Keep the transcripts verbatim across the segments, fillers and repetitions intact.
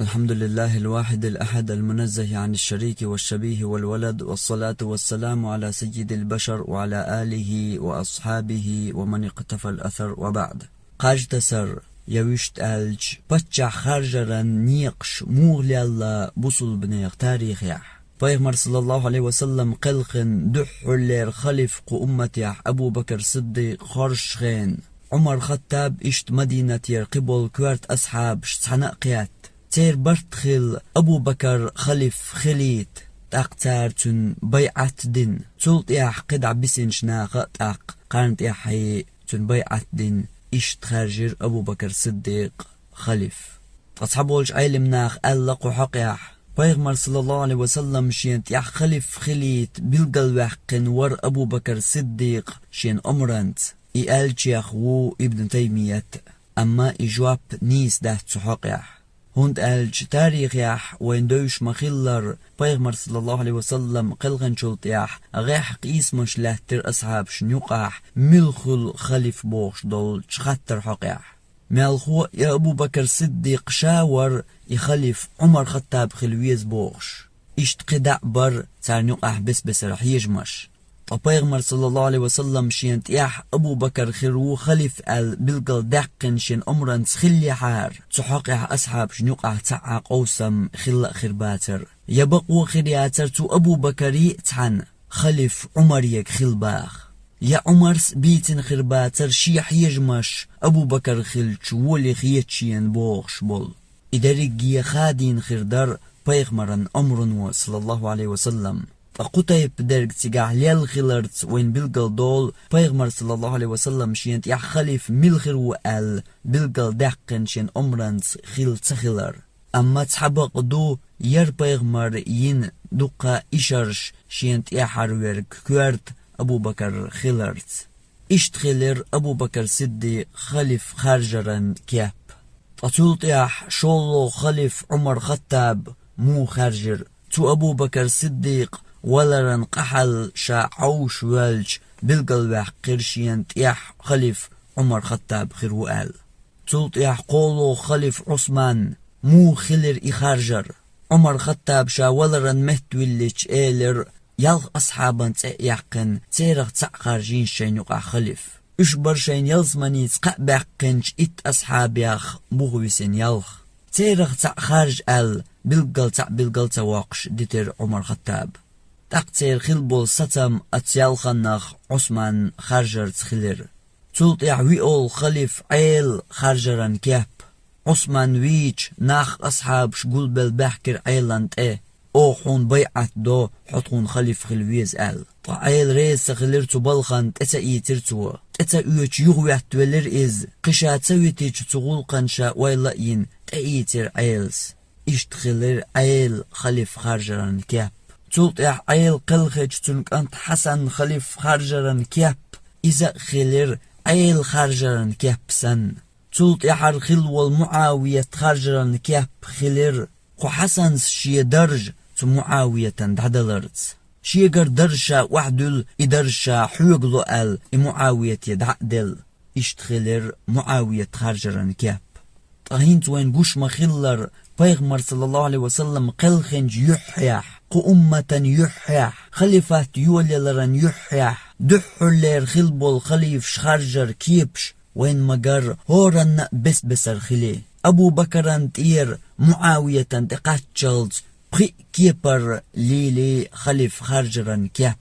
الحمد لله الواحد الأحد المنزه عن الشريك والشبيه والولد، والصلاة والسلام على سيد البشر وعلى آله وأصحابه ومن اقتفى الأثر، وبعد. Кхаждасар, я вуьшта аьлча, паччахь харжаран некъаш муха лелла бусулбанех тарихехь? Пайхамар, саллаллаху Ӏалайхи ва саллам, кхелхина дуьххьарлера халиф кху умматехь Абу Бакр Сиддикъ хоржучу хенахь, Ӏумар-Хаттаб, иштта Мадинатера кхиболу коьрта асхьабаш цхьаьна а кхетта, церан барт хилла Абу Бакр халиф хилийта, тӀаккха цара цуьнан байӀат дина, цул тӀаьхьа кхидӀа бисинчу наха а тӀаккха кхарна тӀаьххье цуьнан байӀат дина, иштта хаьржира Абу Бакр Сиддикъ халиф. Ткъа цхьаболчу Ӏелам наха аьлла кху хьокъехь, Пайхамар, саллаллаху Ӏалайхи ва саллам, шена тӀехь халиф хилийта билгалваьккхина вара Абу Бакр Сиддикъ шена омранца, и аьллачех ву Ибн Таймият, амма и жоп нийса дац цу хьокъехь. ХӀунда аьлча тарихехь вайна девзаш ма-хиллара, Пайхамар, саллаллаху Ӏалайхи ва саллам, кхелхинчул тӀаьхьа гӀеххьа къийсамаш лаьттира асхьабашна юкъахь, мила хуьлу халиф бохуш долчу хаттар хьокъехь. Мелхо а и Абу Бакр Сиддикъ ша вара и халиф Ӏумар-Хаттаб хила веза бохуш. Иштта кхидӀа а бара царна юкъахь бес-бесара хьежамаш. Ткъа Пайхамар, саллаллаху Ӏалайхи ва саллам, шена тӀехь Абу Бакр хир ву халиф аьлла билгалдаьккхина шена омранца хиллехьара, цу хьокъехь асхьабашна юкъахь цхьа а къовсам хилла а хир бацара. Я бакъо хир яцара цу Абу Бакрий а цхьаьна халиф Ӏумарега хила баха. Я Ӏумарс бийцина хир бацара шен хьежамаш Абу Бакр хилча воли хета шена бохуш болу. И дерриге хадийна хир дара Пайхамаран омрано, саллаллаху Ӏалайхи ва саллам. Ткъа кху тайпа дерг цигахь лелла хиларца вайна билгалдолу Пайхамар, саллаллаху Ӏалайхи ва саллам, шена тӀехь халиф мила хир ву аьлла билгалдаьккхина шена омранца хилла ца хилар. Амма цхьа бакъ ду, яра Пайхамара йина дуккха а ишарш шена тӀаьхьара верг коьрта Абу Бакр хиларца. Иштта хилира Абу Бакр Сиддикъ халиф харжаран кеп. Ткъа цул тӀаьхьа шолгӀа халиф Ӏумар-Хаттаб муха хаьржира? Цу Абу Бакр Сиддикъ валаран къа хьал ша Ӏовшавоьлча билгалваьккхира шена тӀехь халиф Ӏумар-Хаттаб хир ву аьлла. Цул тӀаьхьа кхоалгӀа халиф Ӏусман муха хилира и харжар? Ӏумар-Хаттаб ша валаран меттавиллича элира, ялх асхьабан цӀе а яьккхина, церах цхьаъ харжийна шайна юкъахь халиф. Уьш бара шайна ялсаманица кхаъ баьккхинчу итт асхьабех буха висина ялх. Церах цхьаъ харжа аьлла, билггал цхьаъ билгал ца воккхуш дитира Ӏумар-Хаттаба. ТӀаккха церан хилла болу сацам оцу ялханнах Ӏусман харжарца хилира. Цул тӀаьхьа виолгӀа халиф Ӏела харжаран кеп. Ӏусман вийча, нах, асхьабаш гулбелла баьхкира Ӏелан тӀе: «Оха хьуна байӀат до, хьо тхуна халиф хила веза», – аьлла. Ткъа Ӏела реза ца хилира цу балхана, тӀе ца ийцира цо. ТӀе ца оьцуш юхаветтавелира иза, кхин ша ца витича цу гӀуллакхана ша ойла а йина, тӀеийцира Ӏелас. Иштта хилира Ӏела халиф харжаран кеп. Цул тӀаьхьа Ӏела кхелхича цуьнан кӀант Хьасан халиф харжаран кеп, иза а хилира Ӏела харжаран кеп санна. Цул тӀаьхьара хилла волу МуӀавият харжаран кеп хилира, кху Хьасанс шен даржа цу МуӀавиятан дӀадаларца. Шегара даржа ша охьадуьллу, и даржа ша хьоьга ло аьлла, и МуӀавияте дӀа а делла. Иштта хилира МуӀавият харжаран кеп. Ткъа хӀинца вайна гуш ма-хиллара, Пайхамар, саллаллаху Ӏалайхи ва саллам, кхелхинчу юьххьехь, кху умматан юьххьехь, халифат йолаяларан юьххьехь, дуьххьарлера хилла болу халифаш харжар кепаш вайна ма-гарра, хӀоранна а бес-бесара хили. Абу Бакаран тӀера МуӀавиятан тӀе кхаччалц пхиъ кепара лийли халиф харжаран кеп.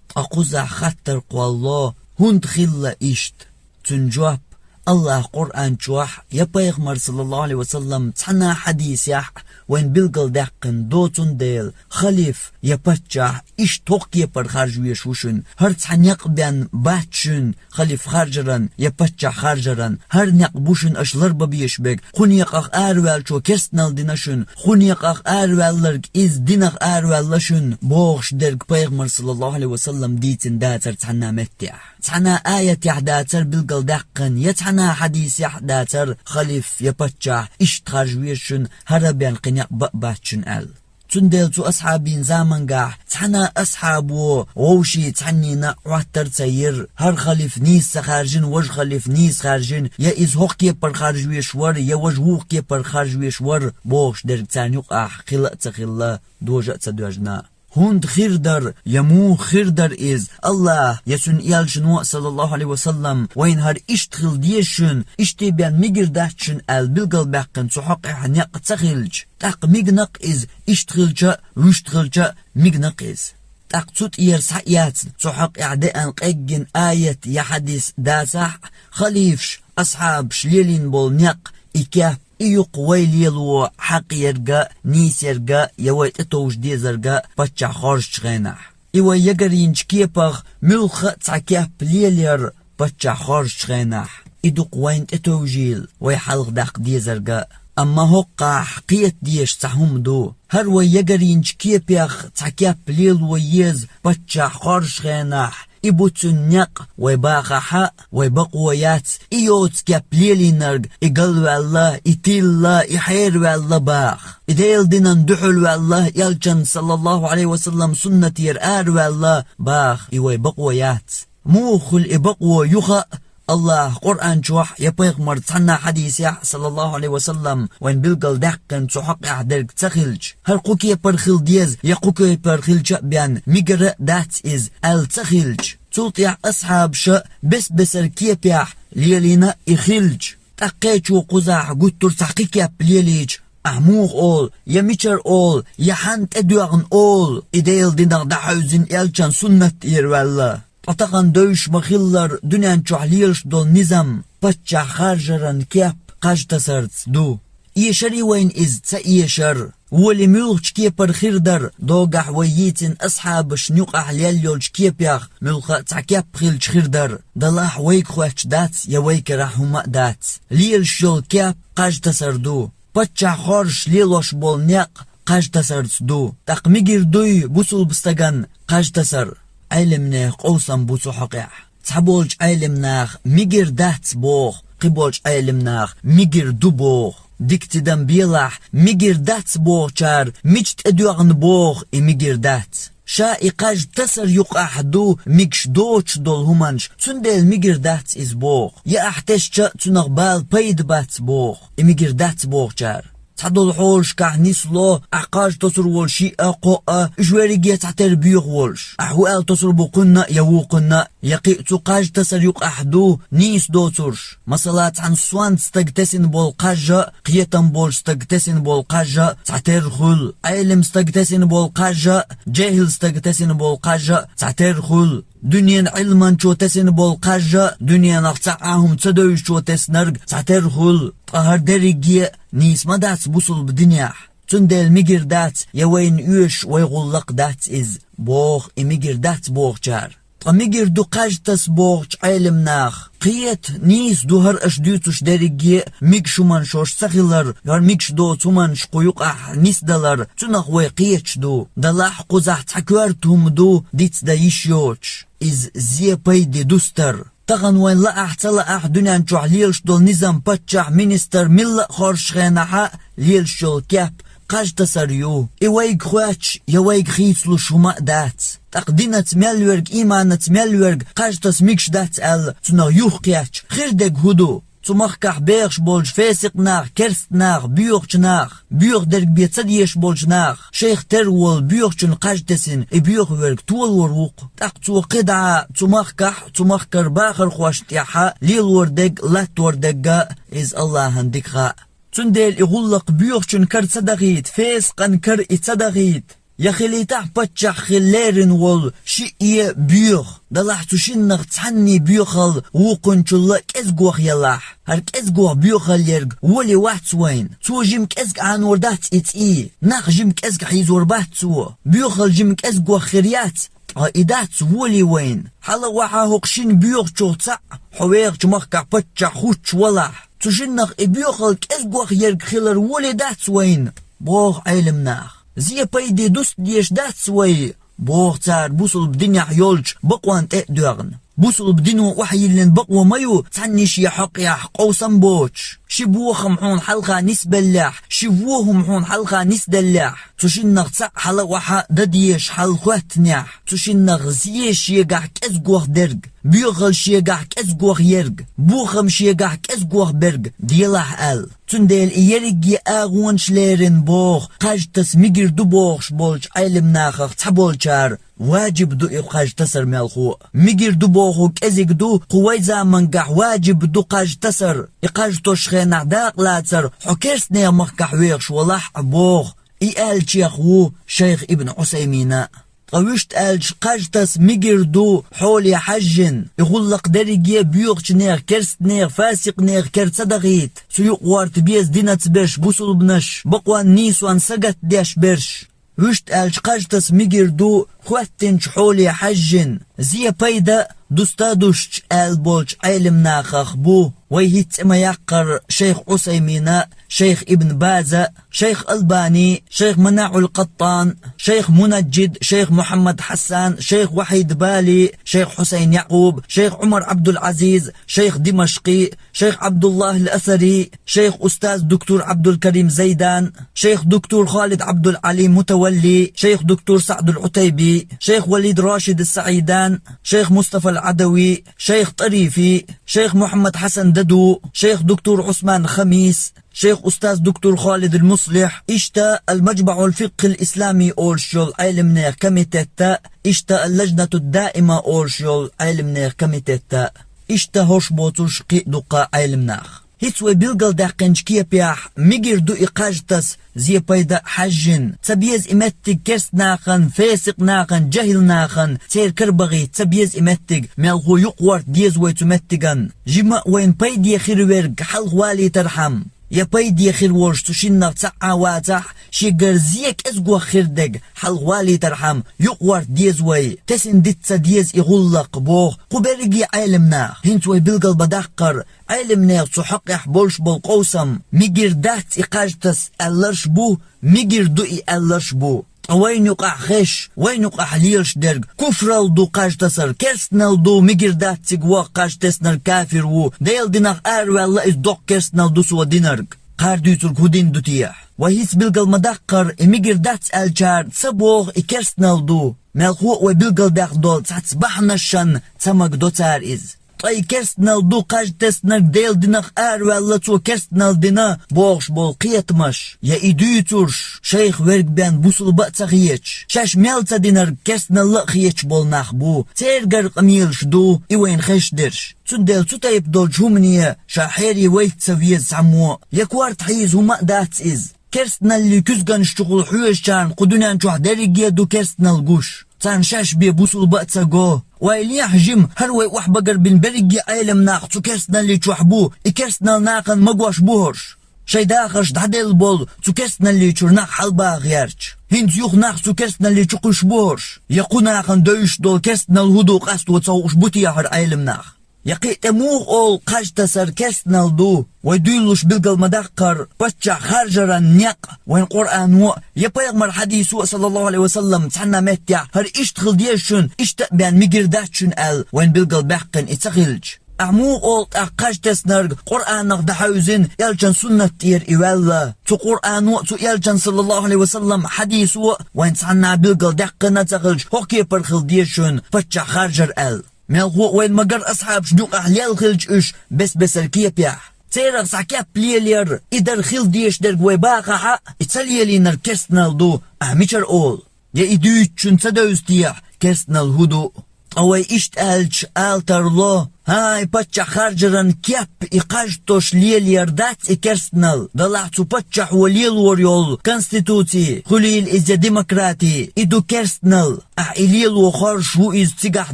Ткъа кхузахь хаттар кхоллало: хӀунда хилла иштта? Цуьнан жоп: АллахӀа Къуръан чохь я Пайхамар, саллаллаху Ӏалайхи ва саллам, цхьана а хьадисехь вайна билгалдаьккхина доцун дела, халиф я паччахь иштта хӀокху кепара харжа везаш ву шуна. ХӀара цхьа некъ бен бац шуна халиф харжаран я паччахь харжаран. ХӀара некъ бу шуна аша ларбан безаш берг. Кху некъах араваьллачо керстанал дина шуна, кху некъах араваьлларг иза динах араваьлла шуна, бохуш дерг Пайхамар, саллаллаху Ӏалайхи ва саллам, дийцина дацара цхьана а меттехь. Цхьана а аятехь дацара билгалдаьккхина, я цхьана а хьадисехь дацара халиф я паччахь иштта харжа веза шуна, хӀара бен кхин некъ бан а бац шуна аьлла. Цундела цу асхьабийн замангахь цхьана асхьабо вовшийн цхьаннена Ӏоттар ца йира. ХӀара халиф нийса ца хаьржина, важа халиф нийса хаьржина, я иза хӀокху кепара харжа веш вара, я важа вукху кепара харжа веш вара, бохуш дерг царна юкъахь хила а ца хилла, дожа а ца доьжна. ХӀунда хир дара, я муха хир дара иза? АллахӀа, я Цуьнан Элчано, саллаллаху Ӏалайхи ва саллам, вайна хӀара иштта хила деза шуна, иштта бен мегар дац шуна аьлла билгалбаьккхина цу хьокъехь некъ ца хилча, тӀаккха мегнакх иза, иштта хилча а, вуьшта хилча а, мегнакх иза. ТӀаккха цу тӀера схьаэцна, цу хьокъехь деана къеггина аят я хьадис дацахь а, халифаш, асхьабаш лелийна болу некъ, и кеп, и юкъ вай лело хьакъ ерг а, нийса ерг а, я вай тӀетовжа дезарг а паччахь хоржучу хенахь. И вай ягарйинчу кепах муьлхха а цхьа кеп лелаяр паччахь хоржучу хенахь, и дукха вайна тӀетовжийла, вай хьалха даккха дезарг а. Амма хӀокхахь кхета дезаш цхьа хӀума ду. ХӀара вай ягарйинчу кепех цхьа кеп лело еза паччахь хоржучу хенахь, и бу цуьнан некъ, вай бахахь а, вай бакъо яц, и йоцу кеп лелийнарг, и галваьлла, и тилла, и хьераваьлла баха. И Делан динан дуьхьал ваьлла, Элчан, саллаллаху Ӏалайхи ва саллам, суннатера араваьлла баха, и вай бакъо яц. Муха хуьлу и бакъо юха а, АллахӀа Къуръан чохь я пайхамар цхьанна хьадисехь, саллаллаху Ӏалайхи ва саллам, вайна билгалдаьккхина цу хьокъехь дерг ца хилча, хӀара кху кепара хила деза, я кху кепара хилча а бен, мегар а дац иза, аьлла ца хилча, цул тӀаьхьа асхьабаша бес-бесара кепехь лелийна а и хилча, тӀаккха кхечо кхузахь гуттар а цхьа кхин кеп лелийча, ахь муха олу, я мичара олу, я хьанна тӀедоьгӀна олу, и Делан динах дӀахьаьвзина Элчан суннат тӀера ваьлла? Ткъа тахана девзаш ма-хиллара дуьнен чохь лелаш долу низам паччахь харжаран кеп кхаж тасарца ду. Эшарий вайна иза, ца эшар? Волий муьлххачу кепара хир дара, догахь вай йийцина асхьабашна юкъахь лелла йолчу кепех муьлхха а цхьа кеп хилча хир дара. Далахь вайга хоьттуш дац, я вай карахь хӀума а дац. Лелаш йолу кеп кхаж тасар ду. Паччахь хоржуш лелош болу некъ кхаж тасарца ду. ТӀаккха мегар дуй бусулба стагана кхаж тасар? Ӏелимнехан къовсам бу цу хьокъехь. Цхьаболчу Ӏелимнаха мегар дац боху, кхиболчу Ӏелимнаха мегар ду боху. Дика тидам белахь, мегар дац бохучара мича тӀедоьгӀна боху и мегар дац? Ша и кхаж тасар юкъахь ду мегаш доцуш долу хӀуманаш, цундела мегар дац иза боху. Я ахь тесча а цунах бала пайда бац боху, и мегар дац бохучара. Цхьадолу хьолашкахь нисло ахь кхаж тосур волу шиъ а, кхоъ а, уьш верриге цхьатера боьха волуш. Ахь хӀун аьлла тосур бу кхунна а я вукхунна а, я кхин а цу кхаж тасар юкъахь ду нийса доцурш. Масала, цхьана сонта стага тесина болу кхаж а, кхетам болчу стага тесина болу кхаж а цхьатера хуьлу, Ӏелим стага тесина болу кхаж а, жехӀил стага тесина болу кхаж а цхьатера хуьлу. Дуьненан Ӏилманчо тесина болу кхаж а, дуьненах цхьа а хӀума ца девзачо теснарг цхьатера хуьлу. Ткъа хӀара дерриге а нийса ма дац бусулба динехь. Цундела мегар дац, я вайна оьшуш вай гӀуллакх дац иза, боху и мегар дац бохучара. Ткъа мегар ду кхаж таса бохучу Ӏелимнаха? Кхета, нийса ду хӀара аша дуьйцуш дерриге а мегаш хӀуманаш ца хилар, хӀара мегаш доцу хӀуманаш кху юкъахь нисдалар, цунах вай кхеташ ду. Далахь кхузахь цхьа коьрта хӀума ду диц дан йиш йоцуш, иза зе-пайде дустар. Тахана вайн лаахь ца лаахь дуьнен чохь лелаш долу низам, паччахь, министр, милла а хоржучу хенахь а лелаш йолу кеп кхаж тасар ю. И вайга хоьттуш я вайга хийцалуш хӀума а дац. ТӀаккха динаца мел верг, ийманаца мел верг кхаж таса мегаш дац аьлла, цунах юхакхетча, хир дерг хӀун ду? Цу махкахь бехаш болчу фесикъ наха, керста наха, боьхачу наха, боьха дерг бен ца дезаш болчу наха, шайх тера волу боьхачун кхаж тесина, и боьха верг толор ву-кх. ТӀаккха цо кхидӀа а цу махкахь, цу махкара бахархошна тӀехь а лелор дерг, латтор дерг а, иза Аллахьан дика хаьа. Цундела и гӀуллакх боьхачун кара ца дахийта, фесикъан кара и ца дахийта. Я хилийтахь паччахь хила леррина волу шиъ е боьха, далахь цу шиннах цхьанний боьхалла вукхунчулла кӀезгох ялахь. ХӀара кӀезгох боьхалла ерг волий вац вайна. Цо жима кӀезиг Ӏанор дац и цӀий, нах жима кӀезиг хьийзор бац цо. Боьхалла жима кӀезгох хир яц, ткъа и дац волий вайна. Хьала а вахьа хӀокху шина боьхачух цхьаъ хьо вехачу махкахь паччахь хӀуттуш валахь. Цу шиннах и боьхалла кӀезгох ерг хилар волий дац вайна, боху Ӏелимнаха. Зе-пайде дуста дезаш дац вай, боху цара бусулба динехь йолчу бакъонна тӀе а доьгӀна. Бусулба дино охьайиллина бакъо ма ю цхьанне шен хьокъехь къовсам боцуш. Ши бохам хьуна хьалха нисбеллехь, ши вон хӀума хьуна хьалха нисделлехь, Цу шиннах цхьаъ хьала-охьа дан дезаш хьал хоьттинехь, цу шиннах зе шегахь кӀезгох дерг, боьхалла шегахь кӀезгох ерг, бохам шегахь кӀезгох берг делахь аьлла. Цундела и ерриге агӀонаш леррина боху кхаж таса мегар ду бохуш болчу Ӏелам нахах цхьаболчара, ваджиб ду и кхаж тасар мелхо а. Мегар ду бохург кӀезиг ду, кху вайн заманчохь ваджиб ду кхаж тасар, и кхаж тосучу хенахь дакъалацар, хьо керстанехан махкахь вехаш валахь а боху. И аьллачех ву шайх Ибн Ӏусаймина. Ткъа вуьшта аьлча, кхаж таса мегар ду хьоле хьаьжжина, и гӀуллакх дерриге а боьхачу нехан, керстанехан, фасикънехан кара ца дахийта, цу юкъа гӀорта беза динаца берш, бусулбанаш бакъонан нийсонна сагатдеш берш. Вуьшта аьлча, кхаж таса мегар ду хоьттинчу хьоле хьаьжжина, зе пайда а, дуста а дусчу аьлла болчу Ӏелам нахах бу вай хӀинца цӀе ма-яккхара шайх Ӏусаймина, шайх Ибн База, шайх Албани, шайх МанаӀул Къаттан, шайх Мунаджид, шайх Мухьаммад Хьасан, шайх Вахьид Бали, шайх Хьусайн Якъуб, шайх Ӏумар Ӏабдул-Ӏазиз, шайх Димашкъи, шайх Ӏабдуллахь ал-Асари, шайх устаз доктор Ӏабдулкарим Зайдан, шайх доктор Халид Ӏабдул-Ӏали Мутавалли, шайх доктор СаӀдул Ӏутайби, шайх Валид Рашид СаӀидан, шайх Мустафа ал-Ӏадавий, шайх ТӀарифи, шайх Мухьаммад Хьасан Даду, шайх доктор Ӏусман Хамис, шайх устаз доктор Халид ал-Муслихь, иштта ал-МаджмаӀул фикъхӀил ислами олуш йолу Ӏелам нехан комитет а, иштта ал-Лажнатуд-Даима олуш йолу Ӏелам нехан комитет а, иштта хӀорш боцурш кхин а дуккха Ӏелам нах. ХӀинца вай билгалдаьккхинчу кепехь, мегар ду и кхаж таса зе пайда а хьаьжжина, ца беза и меттиг керстанахана, фасикънахана, жахӀилнахана, церан кара бахийта ца беза и меттиг, мелхо юкъа гӀорта деза вай цу меттиган. Жима а вайна пайде хир верг хьалха валийтархьама, я пайде хир волуш цу шиннах цхьаъ а вацахь, шегара зе кӀезгох хир дерг хьалха валийтархьама, юкъа гӀорта деза вай, тесина дита ца деза и гӀуллакх боху кху берриге а Ӏелам наха. ХӀинца вай билгал бан даккхара, Ӏелам нехан цу хьокъехь болуш болу къовсам, мегар дац и кхаж таса аьлларш а бу, мегар ду и аьлларш а бу. Ткъа вайна юкъахь хезаш, вайна юкъахь лелаш дерг куфралла ду кхаж тасар, керстаналла ду, мегар дац цига ваха кхаж теснарг кафир ву, Делан динах араваьлла иза, доккха керстаналла ду цо динарг. Кхара дуьйцург хӀун дин ду техьа? Вай хӀинца билгал ма даккхара, и мегар дац аьллачара ца боху и керстаналла ду. Мелхо а вай билгалбаьхна долу цхьацца бахьанашшан ца магадо цара иза. Ткъа и керстаналла ду кхаж теснарг, Делан динах араваьлла цо керстаналла дина бохуш болу кхетамаш, я и дуьйцурш, шайх верг бен бусулба а ца хеташ, шаьш мел ца динарг керстаналла а хеташ болу нах бу, церан гара къамелаш ду и вайна хезаш дерш. Цундела цу тайпа долчу хӀумане ша хьере вайта ца веза цхьаммо а, я корта хьийза хӀума а дац иза. Керстаналлин куьзганаш чухула хьоьжучарна кху дуьнен чохь дерриге а ду керстаналла гуш. Царна шаьш бен бусулба а ца го. Ойла ехьа жима, хӀара вай охьабагар бина берриге а Ӏелам нах цу керстаналлин чохь бу, и керстаналла нахана магош бу хӀорш. Шайн дахарш дӀаделла болу цу керстаналлин чуьра нах хьалабаха гӀерташ, хӀинца юха нах цу керстаналлин чу кхуьссуш бу хӀорш. Я кху нахана девзаш долу керстаналла хӀун ду къасто ца хууш бу те хӀара Ӏелам нах? Я кхин а тӀе муха олу кхаж тасар керстаналла ду? Вай дуьйлалуш билгал ма даккхара, паччахь харжаран некъ вайн Къуръано а, я пайхамар хьадисо а, саллаллаху Ӏалайхи ва саллам, цхьанна меттехь хӀара иштта хила деза шуна, иштта а бен мегар дац шуна аьлла, вайн билгал баьккхина и ца хилча. Ахьа муха олу тӀаккха кхаж теснарг Къуръанах дӀахьаьвзина, элчан суннат тӀера и ваьлла? Цу Къуръано а, цу элчан, саллаллаху Ӏалайхи ва саллам, хьадисо а вайн цхьанна билгал даьккхина а ца хилча, хӀокху кепара хила деза шуна паччахь харжар аьлла? Мелхо а вайн магар асхьабашна юкъахь лелла хилча уьш бес-бесара кепехь. Церах схьа кеп лелаяр, и дар хила дезаш дерг вай бахахь а, и ца лелийнарг керстаналла ду, ахьа мичара олу? Я и дуьйцучунна ца девза техьа керстаналла хӀун ду? Ткъа вай иштта аьлча, ала тарло: хӀай, паччахь харжаран кеп, и кхаж тосуш лелаяр дац и керстаналла, делахь цу паччахьо лелор йолу конституци, хуьлийла иза демократи, и ду керстаналла. Ахьа и лело хоржуш ву иза цигахь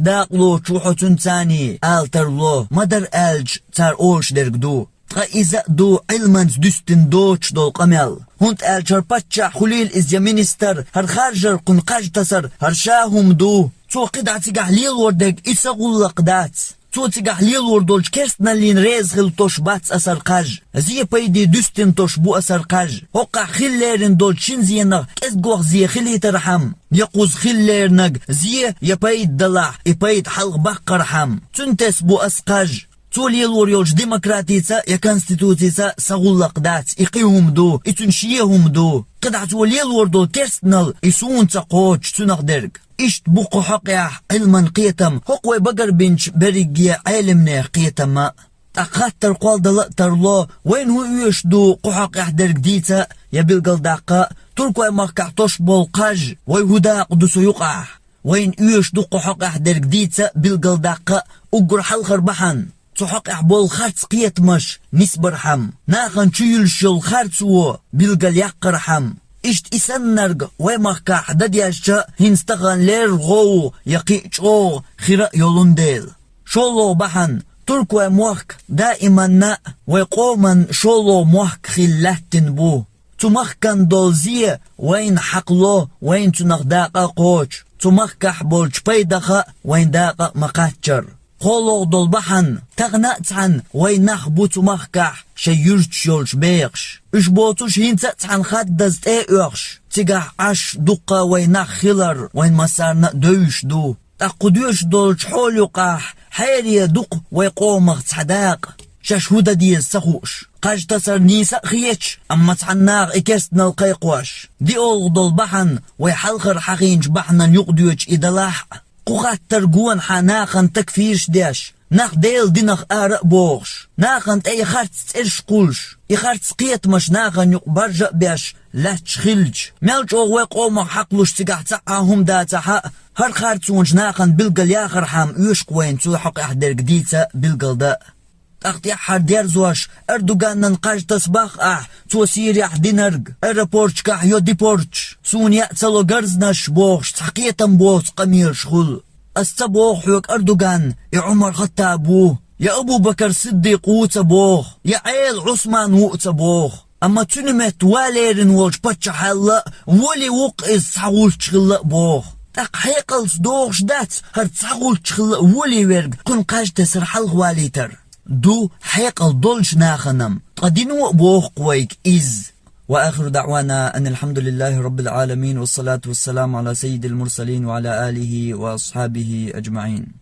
дакъалоцуш ву хьо цуьнца, ала тарло, ма-дарра аьлча, цара олуш дерг ду. Ткъа иза а ду Ӏилманца дуьстина доцуш долу къамел. ХӀунда аьлча хӀара паччахь хуьлийла иза я министр, хӀара харжар, кхунна кхаж тасар, хӀара ша хӀума ду. Цо кхидӀа цигахь лелор дерг и са гӀуллакх дац. Цо цигахь лелор долчу керстаналлина реза хила тосуш бац аса хӀара кхаж. Зе-пайде дуьстина тосуш бу аса хӀара кхаж. ХӀокхахь хила лерина долчу шина зенах кӀезгох зе хилийтархьама, я кхуза хила леринарг зе я пайда далахь, и пайда хьалха баккхархьама, цуьнан тесна бу аса кхаж. Цо лелор йолчу демократица я конституцица са гӀуллакх дац, и кхин хӀума ду, и цуьнан шен хӀума ду. кхидӀа цо лелор долу керстанал и суна ца кхочуш цуьнах дерг. Иштта бу кху хьокъехь Ӏилман кхетам, хӀокху вай багарбинчу берриге Ӏелимнех кхетам а. ТӀаккха хаттар кхолладала а тарло, вайна хӀун оьшуш ду кху хьокъехь дерг дийца а, я билгалдаккха а, туркойн махкахь тосуш болу кхаж, вай хӀун дакъа ду цу юкъахь? Вайна оьшуш ду кху хьокъехь дерг дийца а, билгалдаккха а, уггар хьалхара бахьана, цу хьокъехь болу харц кхетамаш нисбархьама, нахана чу юьллуш йолу харцо билгалъяккхархьама. Иштта и саннарг вай махкахь дан дезча, хӀинца тахана леррина гӀовгӀа я кхин а чӀогӀа хир а йолун дела. ШолгӀа бахьана, туркойн мохк даиманна а вай къоман шолгӀа мохк хилла лаьттина бу. Цу махкана долу зе вайна хьакхало, вайна цунах дакъа а кхочу, цу махкахь болчу пайдах а вайна дакъа а ма кхаччара. КхоалгӀа долу бахьана, тахана а цхьаьна вайн нах бу цу махкахь шайн юьрташ йолуш бехаш. Уьш боцуш хӀинца а цхьаьна хаддаза тӀе а оьхуш, цигахь Ӏаш дуккха а вайн нах хилар вайн массарна а девзаш ду. ТӀаккха кху доьшуш долчу хьола юкъахь хьере дукха вай къомах цхьа дакъа. Шаьш хӀун дан деза ца хууш, кхаж тасар нийса а хеташ, амма цхьана наха и керстанал кхайкхош. ДиолгӀа долу бахьана вай хьалхара хьахийначу бахьанан юкъадоьдуш и далахь а, кху хаттар гонахьа нахана такфираш деш, нах Делан динах ара а бохуш, нахана тӀе и харц цӀераш кхуллуш, и харц кхетамаш нахана юкъа баржа а беш, лаьтташ хилча, мел чӀогӀа вай къомах хьакхалуш цигахь цхьа а хӀума дацахь а, хӀара харцонаш нахана билгалъяхархьама оьшу-кх вайна цу хьокъехь дерг дийца а, билгалдан а. ТӀаккха тӀаьххьара дерзош, Эрдоганан кхаж тасабахь ахь, цо Сирехь динарг, аэропорташкахь йо депорташ, суна яа ца ло гарзнаш бохуш, цхьа кхетам боцу къамелаш хуьлу. Ас ца боху хьоьга Эрдоган я Ӏумар-Хаттаб ву, я Абу-Бакар Сиддикъ ву ца боху, я Ӏела Ӏусман ву а ца боху. Амма цуьнан метта ван лерина волчу паччахьалла а, вали ву-кх иза цхьа гӀулч хилла а боху. ТӀаккха хьекъалца догӀуш дац хӀара цхьа гӀулч хилла а вали верг кхуьнан кхаж тесар хьалха валийтар? Ду, хьекъал долчу нахана-м, ткъа дино а боху-кх вайга иза. وآخر دعوانا أن الحمد لله رب العالمين، والصلاة والسلام على سيد المرسلين وعلى آله وأصحابه أجمعين.